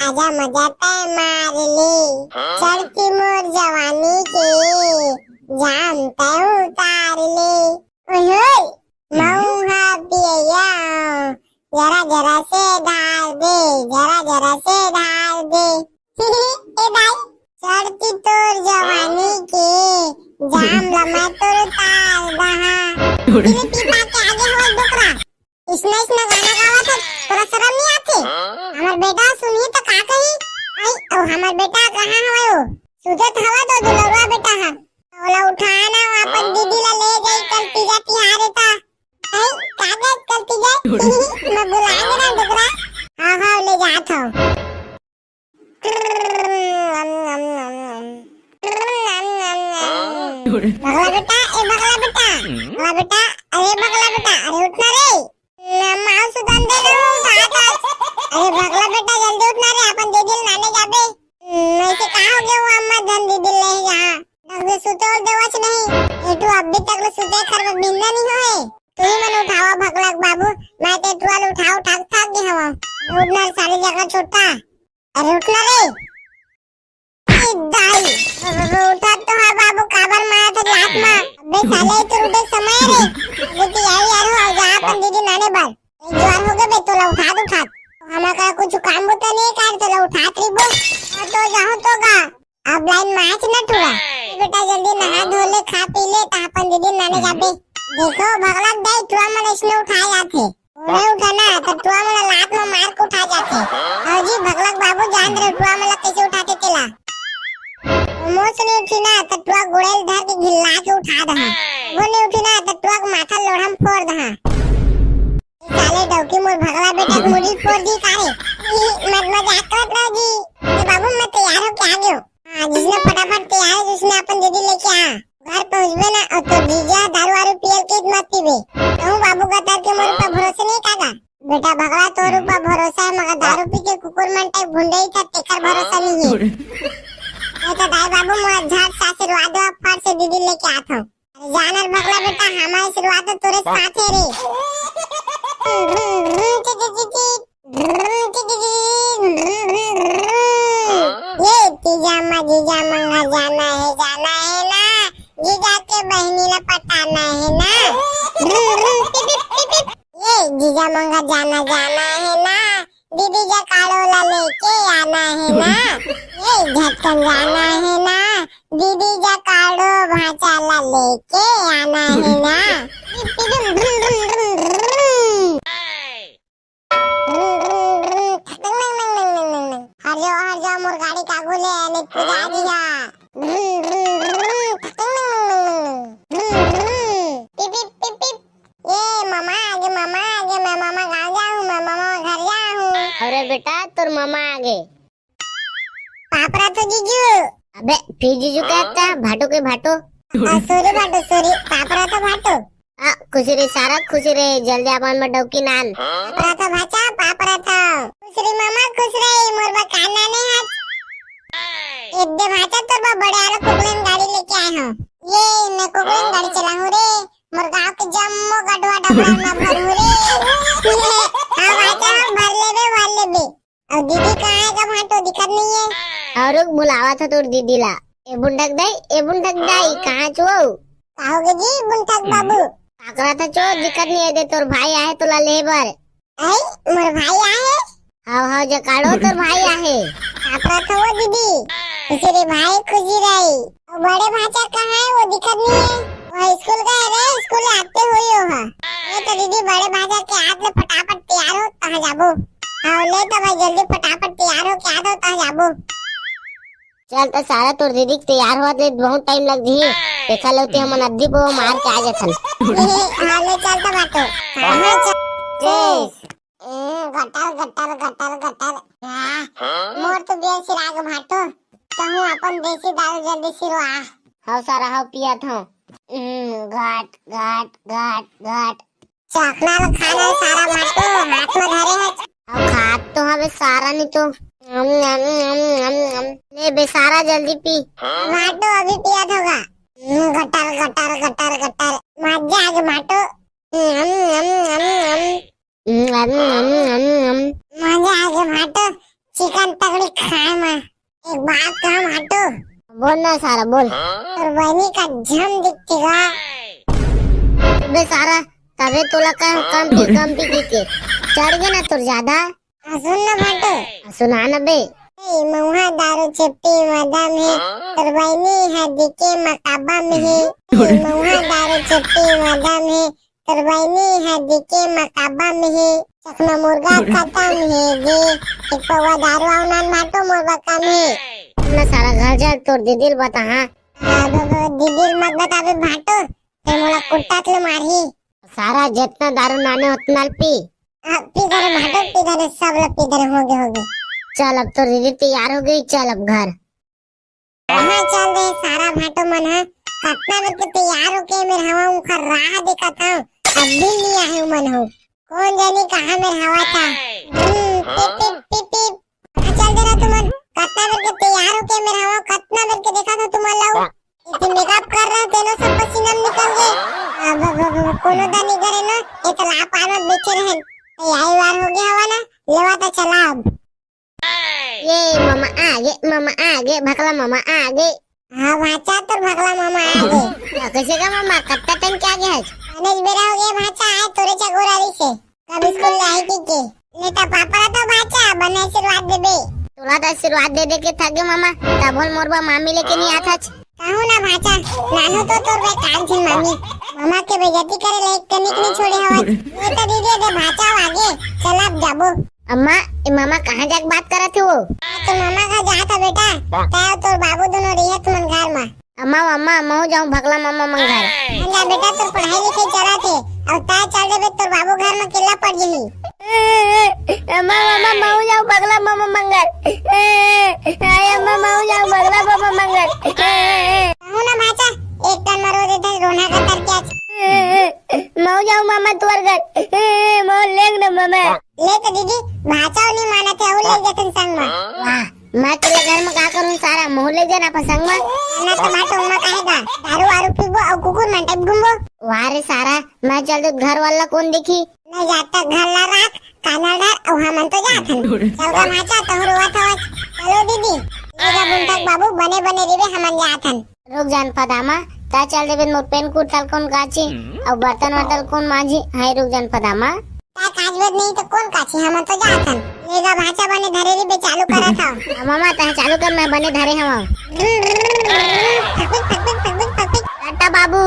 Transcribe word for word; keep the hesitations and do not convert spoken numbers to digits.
मजा मजा तै मार ले, चढ़ती मोर जवानी के जाम तै उतार ले। ओए होए, मऊ हा पियैया, जरा जरा से ढार दे, जरा जरा से ढार दे। ए दाई, चढ़ती तोर जवानी के जाम ला मैं तोर उतार दहा। पीपा के आगे हवय डोकरा, इसने इसने गाना गावत है, तोला शरम नहीं आथे? हमर बेटा सुनही त का कही? आई, ओ हमर बेटा कहाँ हवय ओ? सुतत हवा तो दुलरुआ बेटा हा। ओला उठा ना, अपन दीदी ला ले जाई कल तीजा तिहार ए ता। आई, का गए कल तीजा? मैं बुलाएंगे ना डोकरा। हाँ, हाँ, ले जात हूँ। भगला बेटा, ए भगला बेटा, भगला बेटा, अरे भगला बेटा, अरे उठ ना रे। माँ सुदान दे दो, उठा, उठा। अरे भगला बेटा, जल्दी उठ ना रे, अपन दीदी नाने जाबे। मैं से का हो गया वो अम्मा धन दीदी ले यहाँ। ढंग से सुते और देवच नहीं। एटू अभी तक ले सुते खरबा बिंदा नहीं होए। तू ही मन उठावा भगला बाबू, मैं ते टुआल उठा उठा के थक गया हूँ। उठ ना सारी जगह छोटा। अरे उठ ना रे। ए दाई, उठा तो हा बाबू, काबर मारा था लात मा। अबे साले, तू उठे समय रे। अबे तैयार यार हो, जा अपन दीदी नाने बर। एक बार हो गए बे, तोला उठा दे, उठा। हमारा का कुछ काम बता नहीं कर, तोला उठा त्रिबो। और तो जाओ तो गा। अब लाइन माच ना टुरा। बेटा जल्दी नहा धो ले, खा पी ले, ता अपन दीदी नाने जाबे। देखो भगला दाई, टुरा मन इसने उठा जाते। ओने उठा ना, त टुआ मन लात में मार के उठा जाथे। अउ जी, भगलक बाबू जान रहे, टुआ मन ला कैसे उठाथे तेला। मोच नहीं उठी ना, त टुआ गोड़ेल धर के घिल्ला के उठा दहा। वो नहीं उठी ना, त टुआ के माथा लोढ़म फोड़ दहा। साले डौकी मोर भगला बेटा के मुड़ी फोड़ दी का रे? ई मत मजाक करत रहो जी। ए बाबू, मैं तैयार होके आ गयो। हाँ, जिसने फटाफट तैयार है, जिसने अपन दीदी लेके आ। घर पहुँचबे ना, और तो जीजा दारू वारू पियल के मत पीबे। कहूँ बाबू का तर के मोर ऊपर भरोसा नहीं कागा। बेटा भगला, तोर ऊपर भरोसा है, मगर दारू पी के कुकुर मन टाइप भुंडे ही था, तेकर भरोसा नहीं है। नहीं तो दाई बाबू मोर झट से आशीर्वाद दो, फट से दीदी लेके आत हूँ। अरे जानर भगला बेटा, हमारे आशीर्वाद तो तोरे साथ है रे। ये तीजा मा जीजा मंगा जाना है, जाना है ना। जीजा के बहनी ला पटाना है ना। ये जीजा मंगा जाना, जाना है ना। दीदी जकाड़ो ला लेके आना है ना। ये झटकन जाना है ना। दीदी जकाड़ो भांचा ला लेके आना है ना। हर जाओ, हर जाओ, मोर गाड़ी कागू ले, नहीं कुदा दिया। Tip, tip, tip, tip. ये मामा आगे, मामा आगे, मैं मामा गाँव जाऊँ, मैं मामा घर जाऊँ। अरे बेटा, तोर मामा आगे। पापरा तो जीजू। अबे, फिर जीजू कहता है, भाटो के भाटो। आ, sorry भाटो, sorry, पापरा तो भाटो। आ, खुशी रे सारा, खुशी रे, जल्दी अपन में डौकी नान। पापरा था भाचा, पापरा था। खुश रे मामा, खुश रे, मोर बा का नाने हाथ। एक दे भाचा तोर बा बड़े आरो कुकलन गाड़ी लेके आए हो। ये मैं कुकलन गाड़ी चलाऊं रे, मोर गांव के जम्मो गडवा डबरा ना भरूं रे। हाँ भाचा, हम भर लेबे, भर लेबे। अउ दीदी कहाँ है गा भाटो, दिखत नहीं है। अउ रुक, बुलावा था तोर दीदी ला। ए बुंडक दाई, ए बुंडक दाई, कहाँ छो? का होगे जी बुंडक बाबू? पाकरा था चो, दिखत नहीं है दे, तोर भाई आहे तोला ले बर। आई, मोर भाई आहे? हाव, हाव, जकाड़ो तोर भाई आहे। पाकरा था वो दीदी। खुशी रे भाई, खुशी रही। अउ बड़े भाचा कहाँ है, वो दिखत नहीं है। वो स्कूल गए रे, स्कूल आते हुए हो हा। ये तो दीदी बड़े भाचा के हाथ में फटाफट तैयार हो, कहाँ जाबो? हाँ, ले तो भाई जल्दी फटाफट तैयार हो, क्या दो, कहाँ जाबो? चल तो सारा तोर दीदी के तैयार होत ले बहुत टाइम लग जही। देखा लो ते हमन अद्धी पो मार के आ जथन। हाँ, ले चल तो बाटो। हाँ, चल। ए, गटर, गटर, गटर, गटर। हाँ, मोर तो बेल सिराग भाटो। कहूँ अपन देसी दारू जल्दी सिरवा। हव सारा, हव पियत हव। हम्म, घाट, घाट, घाट, घाट। चखना ल खाना है सारा भाटो, हाथ में धरे है। अब खात तो हवे सारा नहीं तो। अम, अम, अम, अम, अम। ले बे सारा जल्दी पी। भाटो अभी पियत होगा। हम्म, गटर, गटर, गटर, गटर। मजा आ गया भाटो। हम्म, अम, अम, अम, अम। हम्म, अम, अम, अम, अम। मजा आ गया भाटो। चिकन तगड़ी खाए म। एक बात कहा भाटो। बोल ना सारा, बोल। तोर बहिनी का झम दिखती गा। अबे सारा, तबे तोला का कम पी, कम पी, पी के चढ़ गे ना तोर ज्यादा। हाँ, सुन ना भाटो। हाँ, सुना ना बे। ए, मउहा दारू चेपटी म दम हे, तोर बहिनी ह दिखे मकाबा में हे। ए, मउहा दारू चेपटी म दम हे, तोर बहिनी ह दिखे मकाबा में हे। चकना मुर्गा खत्म हे गे, एक पौवा दारू अउ नान भाटो मोर बर कम हे। ना सारा घर जा तोर दीदी ल बता, हाँ। आ, ब-, ब-, दीदी ल मत बताबे भाटो, ते मोला कुट्टा ले मारही। सारा जितना दारू नाने उतना ल पी। आ, पी धरे भाटो, पी धरे, सब ल पी धरे, होगे, होगे। चल अब तो दीदी तैयार हो गई, चल अब घर। कहाँ चल दे सारा भाटो मन ह, कतना बेर के तैयार होके मेर हवा उखर राह देखत हव, अब भी नहीं आहे मन हो। कौन जानी कहाँ मेर हवा था। हम्म, टिप, टिप, टिप, टिप। कहाँ चल दे रहा तुमन? कतना बेर के तैयार होके मेर हवा, कतना बेर के देखत हव तुमन ला। इतनी मेकअप कर रहा, तेनो सब पसीना में निकल गए। अब, अब, अब, अब कोनो दा नहीं करे ना, ये तो लाप आनो बेचे रहे। तैयारी वार हो गया हवा ना, लेवा तो चला अब। ये ममा आ गे, ममा आ गे, भकला ममा आ गे। हाँ भाचा, तोर भकला ममा आ गे। हाँ, कैसे का ममा, कत्ता टाइम क्या गया है? अनेज बेरा हो गया भाचा, आए तोरे चगोरारी से। कब स्कूल जाए की के? ले तो पापा ला तो भाचा, बने आशीर्वाद देबे। तोला तो आशीर्वाद दे दे के थक गे ममा, तब होल मोर बा मामी लेके नहीं आता छ। कहूँ ना भाचा, नानू तो तोर बे कान छिन मामी। ममा के बेइज्जती करे ले कनिक नहीं छोड़े हवा। ये तो दीदी दे भाचा आगे, चल अब जाबो। अम्मा, ए मामा कहाँ जाके बात करत हे वो? तो मामा का जात है बेटा, तै तोर बाबू दोनों रहिए तुमन घर में। अम्मा, अम्मा, महू जाऊं भकला मामा मन घर। जा बेटा, तोर पढ़ाई लिखाई चलत हे, अब तै चल देबे तोर बाबू घर में अकेला पड़ जही। अम्मा, अम्मा, महू जाऊं भकला मामा मन घर। हाय अम्मा, महू जाऊं भकला मामा मन घर। कहूँ ना भाचा, एक टन में रो देते रोना का तर क्या? महू जाऊं मामा तुअर घर। महू लेग ना मामा। ले तो दीदी, भाचा नहीं मानत हे, अउ ले जतन संग में। वाह, मैं तोला घर में का करूँ सारा, महू ले जाना अपन संग में। ना तो भाटो उमा कहेगा, दारू वारू पीबो अउ कुकुर मन टाइप घूमबो। वाह रे सारा, मैं चल दूँ घर वाला कौन देखी? नहीं जाता घर ला राख, कानल धर, अउ हमन तो जात हन। चल गा भाचा, तहु रोवत हवस। चलो दीदी, ले जा बुन तक बाबू, बने बने रिबे, हमन जात हन। रुक जान पदामा, ता चल देबे मोर पेन कुर्ता ल कौन काची, अउ बर्तन वर्तन कौन मांजी, हाय रुक जान पदामा। ता काचबे नहीं तो कौन काची, हमन तो जात हन। ले गा भाचा बने धरे रिबे चालू करत हव। हाँ मामा, तह चालू कर, मैं बने धरे हवं। फकफिक, फकफिक, फकफिक, फकफिक। टाटा बाबू।